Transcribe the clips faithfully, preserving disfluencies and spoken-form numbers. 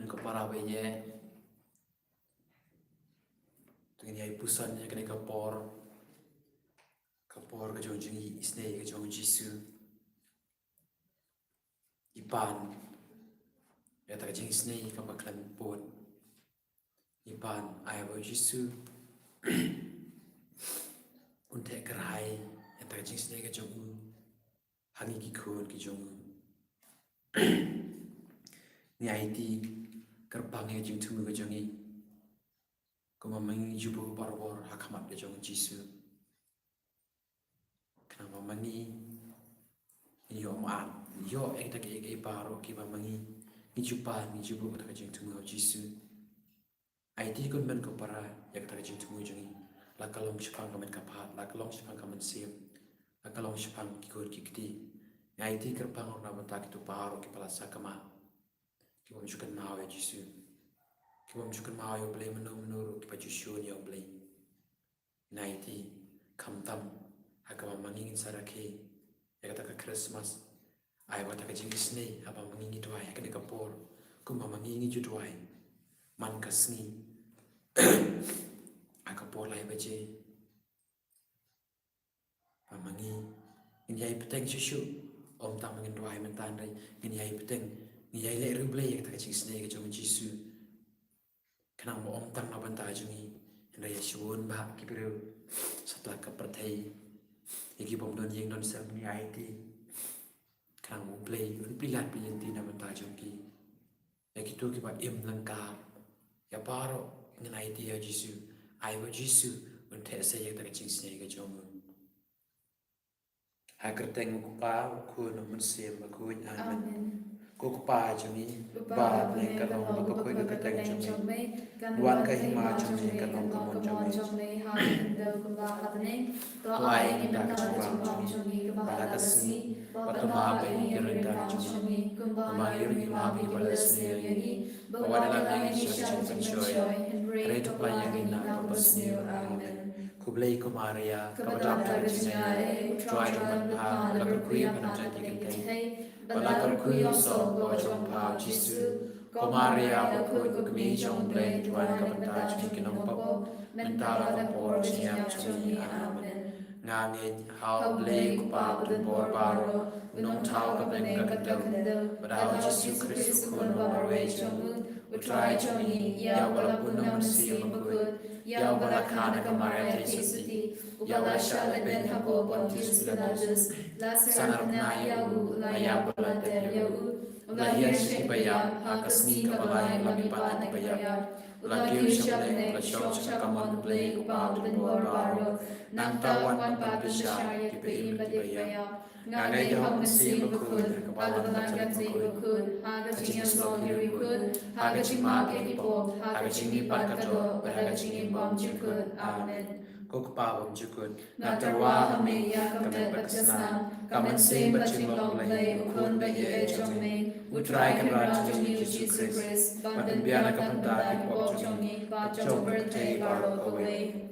Ko para baieit, to ngin ïai puson ïa kane ka por, ka por ka jong jingisynei ka jong u Jisu. Ngi pan ïa kata ka jingisynei kaba khlem pud. Ngi pan ai ba u Jisu un theh kyrhai ïa kata ka jingisynei ka jong u ha ngi ki khun ki jong u. Ngi aiti kyrpang ïa ka jingthmu ka jong ngi, kumba ma ngi ju buh barabor ha khmat ka jong u Jisu. Khnang ba ma ngi ngin ïoh mad, ngin ïoh ïa kita kiei kiei baroh kiba ma ngi ngi ju pan, ngi ju buh ha kata ka jingthmu ha u Jisu. Aiti khun bad ko para ïa kata ka jingthmu jong ngi, la ka long shaphang ka met ka phad, la ka long shaphang ka mynsiem, la ka long shaphang ki khun ki kti. Ngi aiti kyrpang ruh na bynta kito baroh kiba la sakma, ki bym ju kynmaw ïa u Jisu, ki bym ju kynmaw ïa U Blei mynno mynno ruh, kiba ju shun ïa U Blei. Ngi aiti khamtam ha kaba ma ngi ngin sa rakhe ïa kata ka Christmas. Ai ba kata ka jingisynei haba ma ngi ngi duwai ha kane ka por, kumba ma ngi ngi ju duwai man ka sngi ha ka por lai baje. Ba ma ngi ngin ïai bteng shuh shuh, ym tang ba ngin duwai mynta, hynrei ngin ïai bteng, ngin ïai leh riewblei ïa kata ka jingisynei ka jong u Jisu. Khnang ba ym tang na bynta jong ngi, hynrei ïa shibun bah ki briew satlak ka pyrthei, ïa ki bym don ïing don sem, ngi aiti khnang ba U Blei un plie lad plie lynti na bynta jong ki. Ïa kito kiba im lyngkar, ïa baroh ngin aiti ïa u Jisu, ai ba u Jisu un theh sei ïa kata ka jingisynei ka jong u. Ha ka kyrteng u Kpa, u Khun, u Mynsiem Bakhuid. Amen. Amen. Ko Kpa jong ngi, uba ha bneng, kan long ba bakhuid ka kyrteng jong me. Kan wan ka hima jong me, kan long ka mon jong me ha ka khyndew kumba ha bneng. To ai ngi mynta ka jingbam jong ngi kaba ha ka sngi, bad to map ïa ngi ki ryngkang jong ngi, kumba ngi ruh ngi map ïa kiba la sniew ïa ngi. Bad wat la ai ngi sha ka jingpynshoi, hynrei to pynïap ïa ngi na ka basniew. Amen. Khublei ko Maria, kaba dap da ka jingaiei, U Trai jong pha u la kyrkhu ïa pha na ki kynthei, bad la kyrkhu ïa u soh u kpa jong pha u Jisu. Ko Maria bakhuid, ko Kmie jong U Blei, to wan ka bynta jong ngi ki nongpop, mynta bad ha ka por jingïap jong ngi. Amen. Nga ngeit ha U Blei U Kpa Uba don bor baroh, U Nongthaw ka bneng ka khyndew, bad ha U Jisu Khrist U Khun uba marwei jong u, U Trai jong ngi, ïa uba la bun na U Mynsiem Bakhuid, ïa uba la kha na ka Maria Theisotti, ïa uba la shah leit beiñ hapoh Pontius Pilatus, la sngewbha ïa u, la ïap bad la tep ïa u, u la hiar sha kiba ïap ha ka sngi kaba lai, u la mihpat na kiba ïap, u la kiew sha bneng, u la shong sha ka kamon U Blei U Kpa Uba don bor baroh. Nangta wan ban pynbishar ïa kiba im bad kiba ïap. Nga ngeit ha U Mynsiem Bakhuid, ha kaba wan ka Kynrad Bakhuid, ha ka jingïasyllok ïa ki riewkhuid, ha ka jingmap ïa ki pop, ha ka jingmihpat ka doh, bad ha ka jingim bymjukut. Amen. Ko Kpa bymjukut, nga tyrwa ha me ïa ka met bad ka snam, ka mynsiem bad jinglong U Blei U Khun ba ïeit jong me, U Trai Kynrad jong ngi U Jisu Khrist, ban pynbiang na ka bynta ki pop jong ngi bad jong ka pyrthei baroh kawei.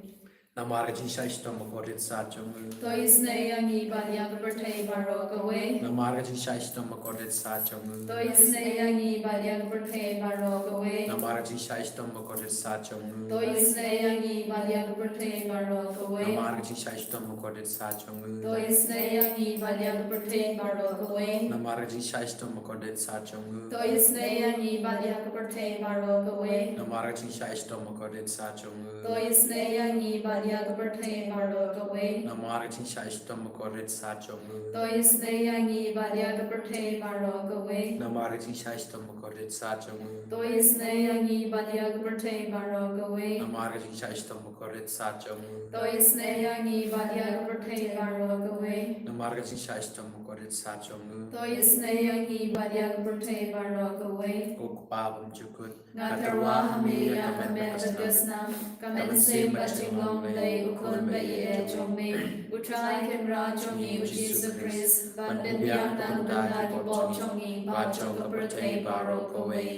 Namar ka jingshah shitom bakordit sat jong u, to isynei ïa ngi bad ïa ka pyrthei baroh kawei. Namar ka jingshah shitom bakordit sat jong u, to isynei ïa ngi bad ïa ka pyrthei baroh kawei. Namar ka jingshah shitom bakordit sat jong u, to isynei ïa ngi bad ïa ka pyrthei baroh kawei. Namar ka jingshah shitom bakordit sat jong u, to isynei ïa ngi bad ïa ka pyrthei baroh kawei. Namar ka jingshah shitom bakordit sat jong u, to isynei ïa ngi bad ïa ka pyrthei baroh kawei. Namar ka jingshah shitom bakordit sat jong u, to isynei ïa ngi bad ïa ka pyrthei baroh kawei. Namar ka jingshah shitom bakordit sat jong u, to isynei ïa ngi bad ïa ka pyrthei baroh kawei. Namar ka jingshah shitom bakordit sat jong u, to isynei ïa ngi bad ïa ka pyrthei baroh kawei. Namar ka jingshah shitom bakordit sat jong u, to isynei ïa ngi bad ïa ka pyrthei baroh kawei. Namar ka jingshah shitom bakordit sat jong u, to isynei ïa ngi bad ïa ka pyrthei baroh kawei. Ko Kpa bymjukut, nga tyrwa ha me ïa ka met bad ka snam, ka mynsiem bad jinglong U Blei U Khun ba ïeit jong me, U Trai Kynrad jong ngi U Jisu Khrist, ban pynbiang na ka bynta ki pop jong ngi bad jong ka pyrthei baroh kawei.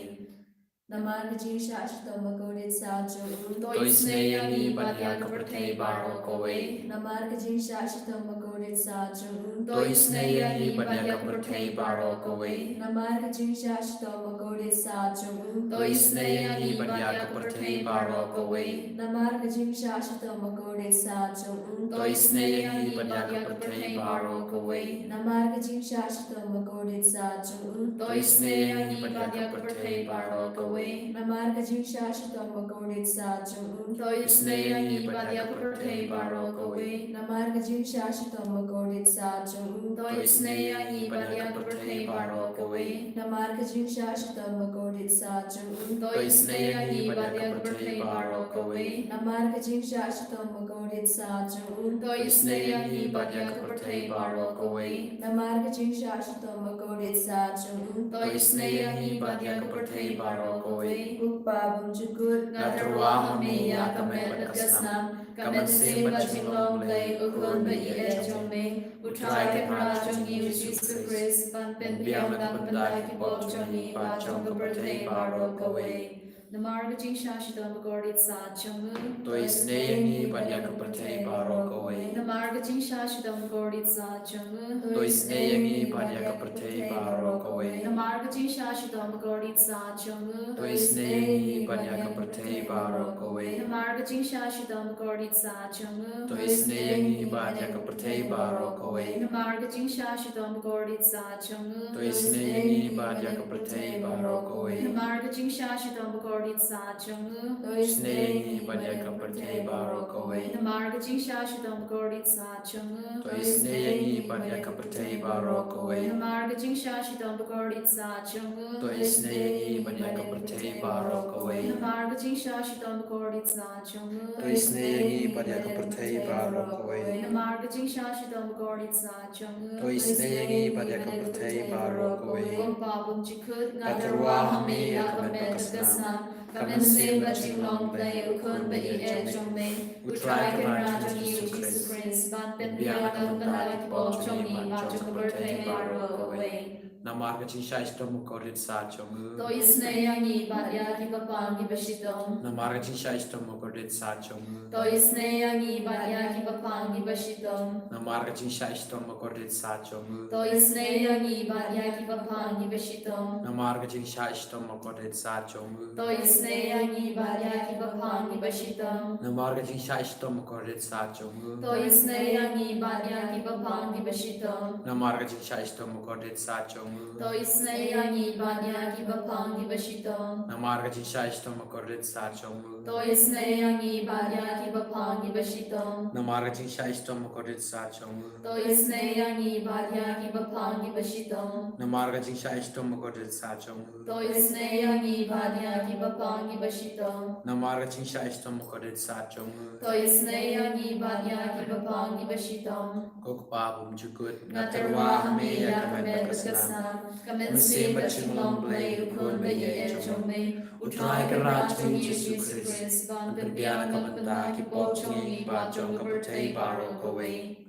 Namar ka jingshah shitom bakordit satia jong u, to isynei ïa ngi bad ïa ka pyrthei baroh kawei. Namar ka jingshah shitom bakordit satia jong u, to isynei ïa ngi bad ïa ka pyrthei baroh kawei. Namar ka jingshah shitom bakordit satia jong u, to isynei ïa ngi bad ïa ka pyrthei baroh kawei. Namar ka jingshah shitom bakordit satia jong u, to isynei ïa ngi bad ïa ka pyrthei baroh kawei. Namar ka jingshah shitom bakordit satia jong u, to isynei ïa ngi bad ïa ka pyrthei baroh kawei. Namar ka jingshah shitom bakordit satia jong u, to isynei ïa ngi bad ïa ka pyrthei baroh kawei. Namar ka jingshah shitom bakordit satia jong u, to isynei ïa ngi bad ïa ka pyrthei baroh kawei. Namar ka jingshah shitom bakordit satia jong u, to isynei ïa ngi bad ïa ka pyrthei baroh kawei. Namar ka jingshah shitom bakordit satia jong u, to isynei ïa ngi bad ïa ka pyrthei baroh kawei. Namar ka jingshah shitom bakordit satia jong u, to isynei ïa ngi bad ïa ka pyrthei baroh kawei. Ko Kpa bymjukut, nga tyrwa ha me ïa ka met bad ka snam, ka mynsiem bad jinglong Blei, U Khun ba ïeit jong me, U Trai Kynrad jong ngi U Jisu Khrist, ban pynbiang na ka bynta ki pop jong ngi bad jong ka pyrthei baroh kawei. Namar ka jingshah shitom bakordit satia jong u, to isynei ïa ngi bad ïa ka pyrthei baroh kawei. Namar ka jingshah shitom bakordit satia jong u, to isynei ïa ngi bad ïa ka pyrthei baroh kawei. Namar ka jingshah shitom bakordit satia jong u, to isynei ïa ngi bad ïa ka pyrthei baroh kawei. Namar ka jingshah shitom bakordit satia jong u, to isynei ïa ngi bad ïa ka pyrthei baroh kawei. Namar ka jingshah shitom bakordit satia jong u, to isynei ïa ngi bad ïa ka pyrthei baroh kawei. Namar ka jingshah shitom bakordit satia jong u, to isynei ïa ngi bad ïa ka pyrthei baroh kawei. Namar ka jingshah shitom bakordit satia jong u, to isynei ïa ngi bad ïa ka pyrthei baroh kawei. Namar ka jingshah shitom bakordit satia jong u, to isynei ïa ngi bad ïa ka pyrthei baroh kawei. Namar ka jingshah shitom bakordit satia jong u, to isynei ïa ngi bad ïa ka pyrthei baroh kawei. Namar ka jingshah shitom bakordit satia jong u, to isynei ïa ngi bad ïa ka pyrthei baroh kawei. Ko Kpa bymjukut, nga tyrwa ha me ïa ka met bad ka snam, ka mynsiem bad jinglong Blei, U Khun ba ïeit jong me, U Trai Kynrad jong ngi U Jisu Khrist, ban pynbiang na ka bynta ki pop jong ngi bad jong ka pyrthei baroh kawei. Namar ka jingshah shitom bakordit satia jong u, to isynei ïa ngi bad ïa kiba pang kiba shitom. Namar ka jingshah shitom bakordit satia jong u, to isynei ïa ngi bad ïa kiba pang kiba shitom. Namar ka jingshah shitom bakordit satia jong u, to isynei ïa ngi bad ïa kiba pang kiba shitom. Namar ka jingshah shitom bakordit satia jong u, to isynei ïa ngi bad ïa kiba pang kiba shitom. Namar ka jingshah shitom bakordit satia jong u, to isynei ïa ngi bad ïa kiba pang kiba shitom. Namar ka jingshah shitom bakordit satia jong u, to isynei ïa ngi bad ïa kiba pang kiba shitom. Namar ka jingshah shitom bakordit satia jong u, to isynei ïa ngi bad ïa kiba pang kiba shitom. Namar ka jingshah shitom bakordit satia jong u, to isynei ïa ngi bad ïa kiba pang kiba shitom. Namar ka jingshah shitom bakordit satia jong u, to isynei ïa ngi bad ïa kiba pang kiba shitom. Namar ka jingshah shitom bakordit satia jong u, to isynei ïa ngi bad ïa kiba pang kiba shitom. Ko Kpa bymjukut, nga tyrwa ha me ïa ka met bad ka snam, ka mynsiem bad jinglong Blei, U Khun ba ïeit jong me, U Trai Kynrad jong ngi U Jisu Khrist, ban pynbiang na ka bynta ki pop jong ngi bad jong ka pyrthei baroh kawei.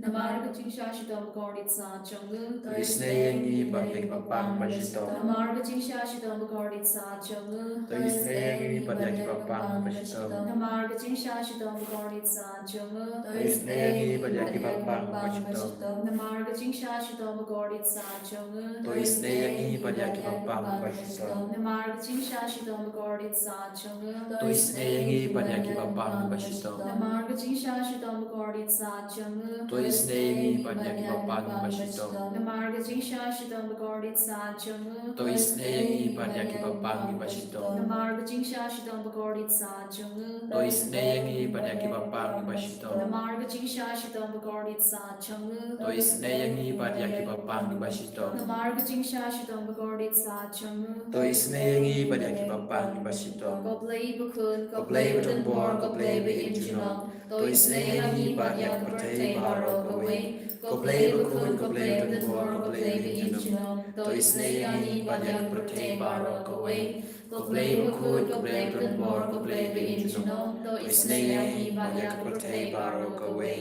Namar ka jingshah shitom bakordit satia jong u, to isynei ïa ngi bad ïa kiba pang ba shitom. Namar ka jingshah shitom bakordit satia jong u, to isynei ïa ngi bad ïa kiba pang ba shitom. Namar ka jingshah shitom bakordit satia jong u, to isynei ïa ngi bad ïa kiba pang ba shitom. Namar ka jingshah shitom bakordit satia jong u, to isynei ïa ngi bad ïa kiba pang ba shitom. Namar ka jingshah shitom bakordit satia jong u, to isynei ïa ngi bad ïa kiba pang ba shitom. Namar ka jingshah shitom bakordit satia jong u, to isynei ïa ngi bad ïa kiba pang ba shitom. Namar ka jingshah shitom bakordit satia jong u, to isynei ïa ngi bad ïa kiba pang ba shitom. Namar ka jingshah shitom bakordit satia jong u, to isynei ïa ngi bad ïa kiba pang ba shitom. Namar ka jingshah shitom bakordit satia jong u, to isynei ïa ngi bad ïa kiba pang ba shitom. Namar ka jingshah shitom bakordit satia jong u, to isynei ïa ngi bad ïa kiba pang ba shitom. Ko Blei ba khun, ko Blei ba donbor, ko Blei ba im junom, to isynei ïa ngi bad ïa ka pyrthei baroh kawei. Ko Blei ba khun, ko Blei ba donbor, ko Blei ba im junom, to isynei ïa ngi bad ïa ka pyrthei baroh kawei. Ko Blei ba khun, ko Blei ba donbor, ko Blei ba im junom, to isynei ïa ngi bad ïa ka pyrthei baroh kawei.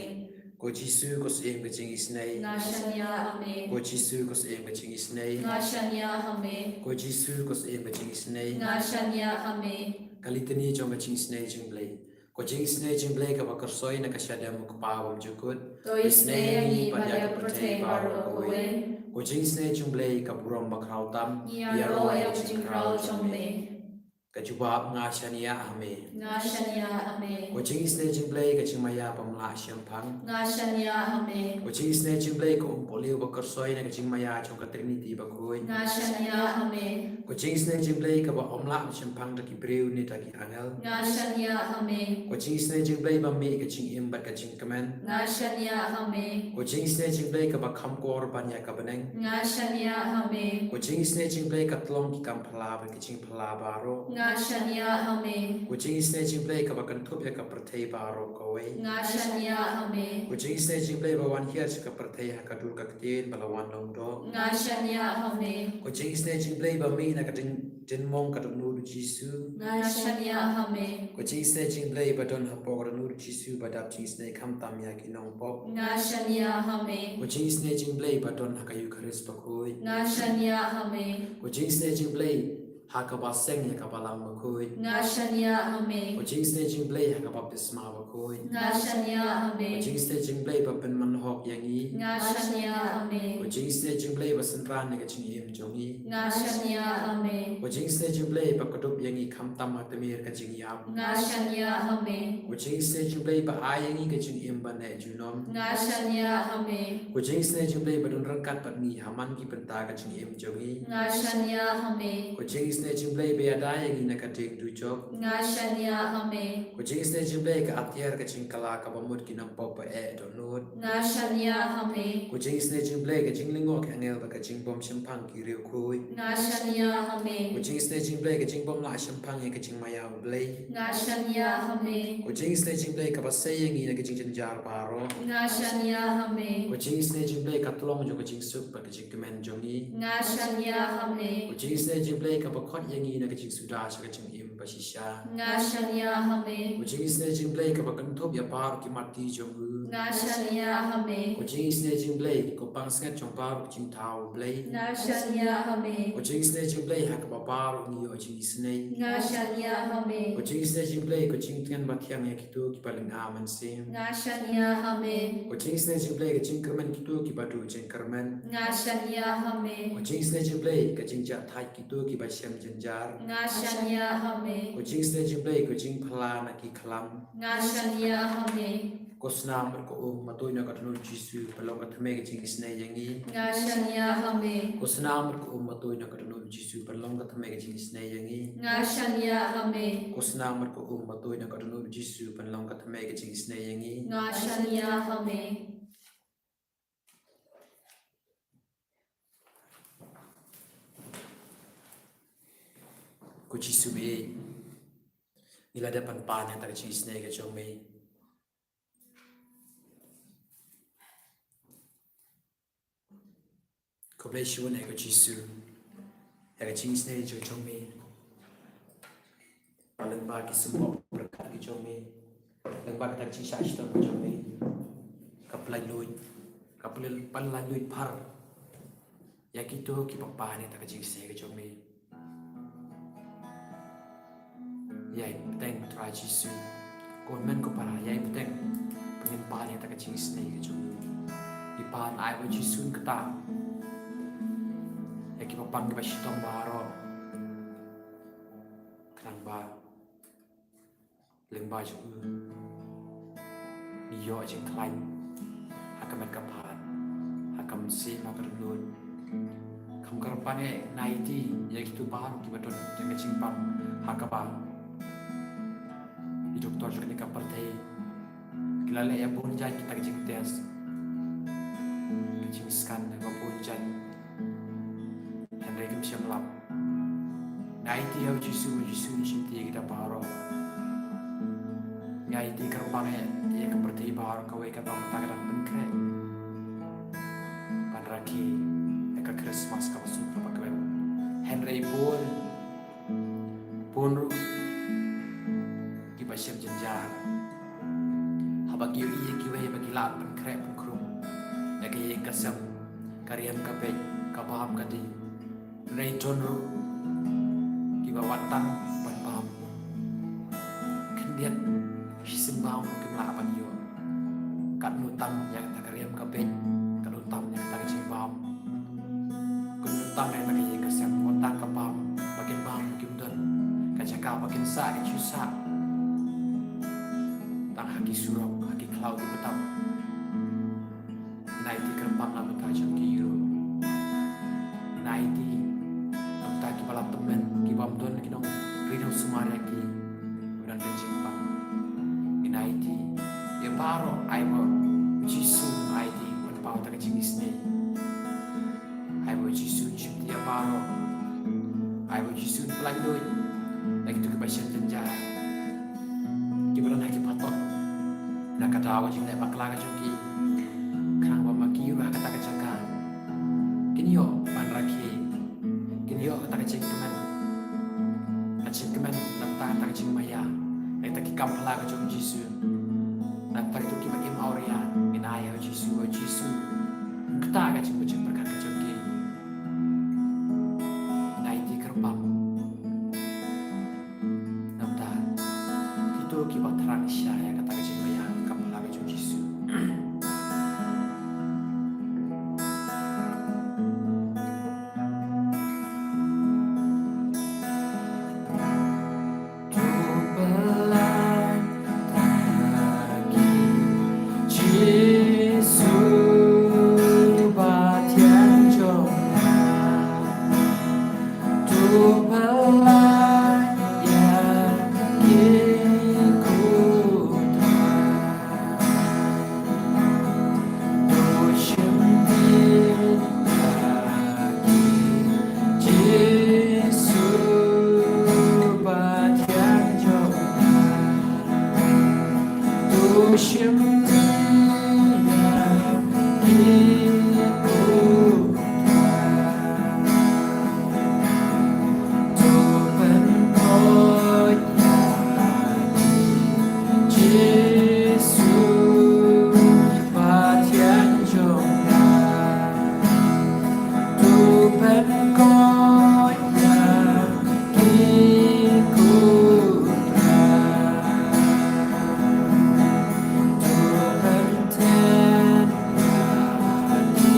Ko Jisu, ko Syiem ka jingisynei. Nga shaniah ha me. Ko Jisu, ko Syiem ka jingisynei. Nga shaniah ha me. Ko Jisu, ko Syiem ka jingisynei. Nga shaniah ha me. Ka Litany jong ka jingisynei jong U Blei. Ko jingisynei jong U Blei kaba kyrsoi na ka shadem U Kpa bymjukut. To isynei ïa ngi bad ïa ka pyrthei baroh kawei. Ko jingisynei jong U Blei ka burom bakhraw tam. Ïaroh ïa ka jingkhraw jong me. Ka jubab, nga shaniah ha me. Nga shaniah ha me. Ko jingisynei jong U Blei ka jingmaïa bym lah shemphang. Nga shaniah ha me. Ko jingisynei jong U Blei ka umpohliew bakyrsoi na ka jingmaïa jong ka Trinity bakhuid. Nga shaniah ha me. Ko jingisynei jong U Blei kaba ym lah shemphang da ki briew ne da ki angel. Nga shaniah ha me. Ko jingisynei jong U Blei ba mih ka jingim bad ka jingkmen. Nga shaniah ha me. Ko jingisynei jong U Blei kaba kham kor ban ïa ka bneng. Nga shaniah ha me. Ko jingisynei jong U Blei ka tlong ki kam phylla bad ki jingphylla baroh. Nga shaniah ha me. Ko jingisynei jong U Blei kaba kynthup ïa ka pyrthei baroh kawei. Nga shaniah ha me. Ko jingisynei jong U Blei ba wan hiar sha ka pyrthei ha ka dur ka ktien ba la wan long doh. Nga shaniah ha me. Ko jingisynei jong U Blei ba mih na ka ding ding mong ka dohnud U Jisu. Nga shaniah ha me. Ko jingisynei jong U Blei ba don hapoh ka dohnud U Jisu ba dap jingisynei khamtam ïa ki nongpop. Nga shaniah ha me. Ko jingisynei jong U Blei ba don ha ka Eukharist bakhuid. Nga shaniah ha me. Ko jingisynei jong U Blei ha kaba seng ïa ka Balang bakhuid. Nga shaniah ha me. Ko jingisynei jong U Blei ha ka baptisma bakhuid. Nga shaniah ha me. Ko jingisynei jong U Blei ba pynman hok ïa ngi. Nga shaniah ha me. Ko jingisynei jong U Blei ba synran ïa ka jingim jong ngi. Nga shaniah ha me. Ko jingisynei jong U Blei ba kdup ïa ngi khamtam ha tmier ka jingïap. Nga shaniah ha me. Ko jingisynei jong U Blei ba ai ïa ngi ka jingim ba neh junom. Nga shaniah ha me. Ko jingisynei jong U Blei ba don ryngkat bad ngi ha man ki bynta ka jingim jong ngi. Nga shaniah ha me. Ko jingisynei jong U Blei ba ïada ïa ngi na ka dieng dujok. Nga shaniah ha me. Ko jingisynei jong U Blei ka atiar ka jingkylla kaba mut ki nongpop ba eh dohnud. Nga shaniah ha me. Ko jingisynei jong U Blei ka jinglyngngoh ki angel bad ka jingbym shemphang ki riewkhuid. Nga shaniah ha me. Ko jingisynei jong U Blei ka jingbym lah shemphang ïa ka jingmaïa U Blei. Nga shaniah ha me. Ko jingisynei jong U Blei kaba sei ïa ngi na ka jingjynjar baroh. Nga shaniah ha me. Ko jingisynei jong U Blei ka tlong jong ka jingsuk bad ka jingkmen jong ngi. Nga shaniah ha me. Ko jingisynei jong U Blei kaba khot ïa ngi na ka jingsuda sha ka jingim ba shisha. Nga shaniah ha me. Ko jingisynei jong U Blei kaba kynthup ïa baroh ki matti jong u. Nga shaniah ha me. Ko jingisynei jong U Blei ko pansngiat jong baroh ki jingthaw U Blei. Nga shaniah ha me. Ko jingisynei jong U Blei ha kaba baroh ngi ïoh jingisynei. Nga shaniah ha me. Ko jingisynei jong U Blei ko jingtngen bathiang ïa kito kiba lynga mynsiem. Nga shaniah ha me. Ko jingisynei jong U Blei ka jingkyrmen kito kiba duh jingkyrmen. Nga shaniah ha me. Ko jingisynei jong U Blei ka jingjahthait kito kiba shem jynjar. Nga shaniah ha me. Ko jingisynei jong U Blei ko jingphylla na ki khlam. Nga shaniah ha me. Ko snam bad ko um ba tuid na ka dohnud Jisu ban long ka thymmei ka jingisynei ïa ngi. Nga shaniah ha me. Ko snam bad ko um ba tuid na ka dohnud Jisu ban long ka thymmei ka jingisynei ïa ngi. Nga shaniah ha me. Ko snam bad ko um ba tuid na ka dohnud Jisu ban long ka thymmei ka jingisynei ïa ngi. Nga shaniah ha me. Ko Jisu ba ïeit, ngi la dep ban pan ha kata ka jingisynei ka jong me. Khublei shibun eh ko Jisu, ha ka jingisynei ka jong me. Lyngba ki symbok barakat ki jong me, lyngba kata ka jingshah shitom ka jong me, ka pynlait luid, ka pynlait, pynlait luid phar ïa kito kiba pan ïa kata ka jingisynei ka jong me. Ïai bteng Trai Jisu. Ko hynmen ko para, ïai bteng. Ba ngin pan ïa kata ka jingisynei ka jong me. Ngi pan ai ba Jisu kata ïa kiba pang kiba shitom baroh. Khnang ba lyngba jong u ngi ïoh jingkhlaiñ ha ka met ka phad, ha ka mynsiem, ha ka dohnud. Kham kyrpang eh, nai ïa kito baroh kiba don ka jingpang ha kaba i doktor jong kane ka pyrthei ki la leh ïa bun jait kita ki jingtest, ki jingscan, ïa bun jait. Hynrei kim shym lap. Nai ïa u Jisu, u Jisu un shimti ïa kita baroh. Nai ïa kyrpang eh ïa ka pyrthei baroh kawei ka dang, ka dang pynkhreh ban rakhe ïa ka Christmas kaba suk kaba kmen. Hynrei bun, bun ruh kiba shem jynjar haba ki ïohi ïa kiwei ba ki lah pynkhreh ïa ka ïing ka sem, ka riam ka beit, ka bam ka dih. Hynrei don ruh kiba wat tang ban bam. Khyndiat shi sien bam kim lah ban ïoh. Katno tam ïa kata ka riam ka beit, katno tam ïa kata ka jingbam. Katno tam ïa kata ka ïing ka sem, wat tang ka bam ba kin bam kim don. Ka jaka ba kin sah kin shu sah tang ha ki surok, ha ki khlaw ki btap. Ngi aiti kyrpang na ka bynta jong ki ïa u. Ngi aiti na ka bynta kiba la tymmen, ki bym don ki nongri nongsumar ïa ki. Ba don ka jingpang. Ngi aiti ïa baroh, ai ba u Jisu, ngi aiti ban paw ïa ka jingisynei. Ai ba u Jisu un shimti ïa baroh. Ai ba u Jisu un pyllait lut ïa kito kiba shem jynjar, kiba don ha ki phatot na ka daw ka jingleh bakla ka jong ki. Khnang ba ma ki ruh ha kata ka jaka kin ïoh ban rakhe, kin ïoh kata ka jingkmen, ka jingkmen na bynta kata ka jingmaïa, na kata ki kam phylla ka jong u Jisu. Na bynta kito kiba im awria, ngi ai ïa u Jisu, u Jisu un kta ka jingmut jingpyrkhat ka jong ki. Ngi aiti kyrpang na bynta kito kiba thrang sha ïa kata ka jingmaïa, ka kam phylla ka jong u Jisu. To pyllait ïa ki, Jisu Pathian jong nga. To pyllait ïa ki, ko Trai. To shimti ïa ki, Jisu Pathian jong nga. To shimti ïa ki, ko Trai. To pynkoit ïa ki, Jisu Pathian jong nga. To pynkoit ïa ki, ko Trai. To pynthied ïa ki,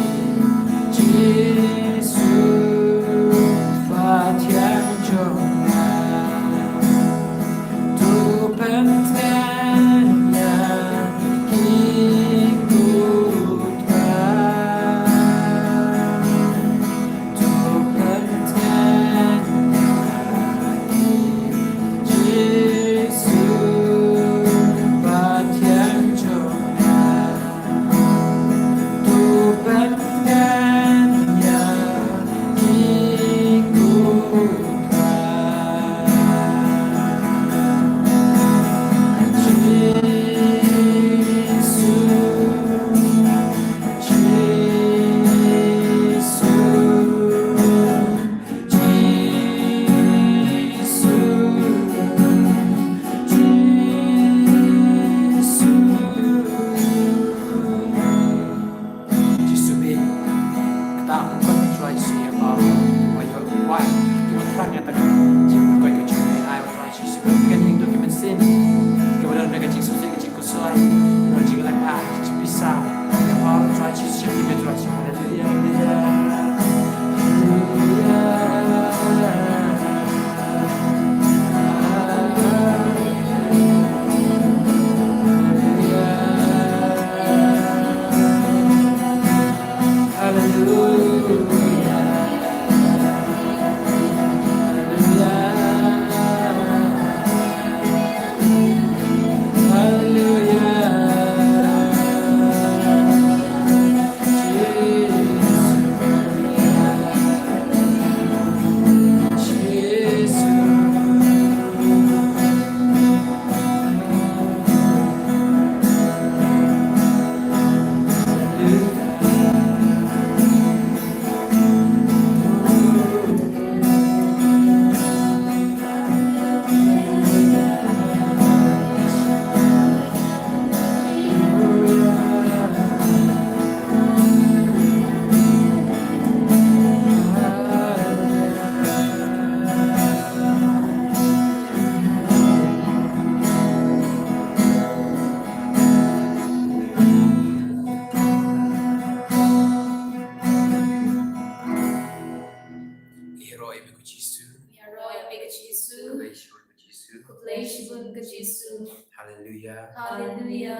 Haleluya. Haleluya.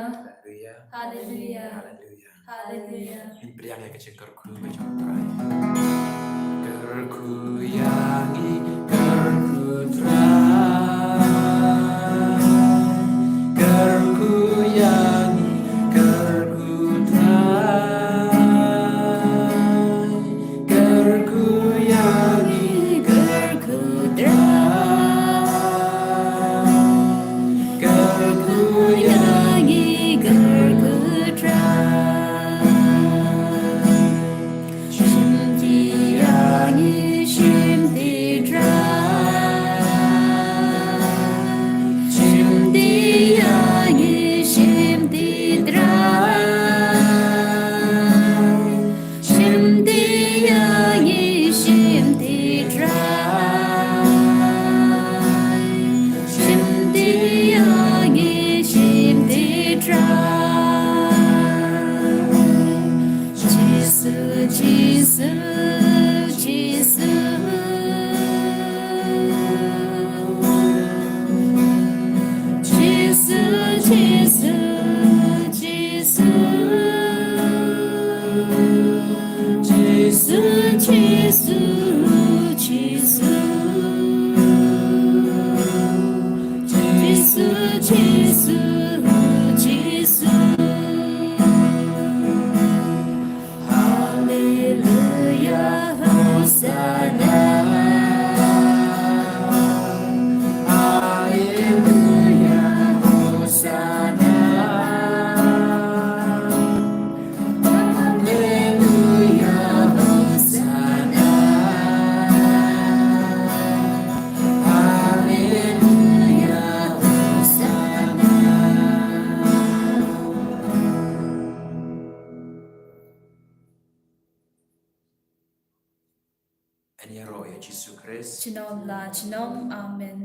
Haleluya. Haleluya. Haleluya. Ngi pdiang ïa ka jingkyrkhu ka jong U Trai. Kyrkhu ïa ngi, kyrkhu Trai. Kyrkhu ïa ngi, kyrkhu Trai. Kyrkhu ïa ngi, kyrkhu Trai. Kyrkhu ïa ngi, kyrkhu Trai. Shim ti ïa ngi, shim ti Trai. Shim ti ïa ngi, shim ti Trai. Shim ti ïa ngi, shim ti Trai. Shim ti ïa ngi, shim ti Trai. Jisu, Jisu, Jisu. Jisu, Jisu, Jisu. Jisu, Jisu, Jisu. Jisu, Jisu, Jisu. Haleluya, Hosana. Haleluya, Hosana. Haleluya, Hosana. Haleluya, Hosana. Yn ïaroh ïa Jisu Khrist. Junom la junom. Amen.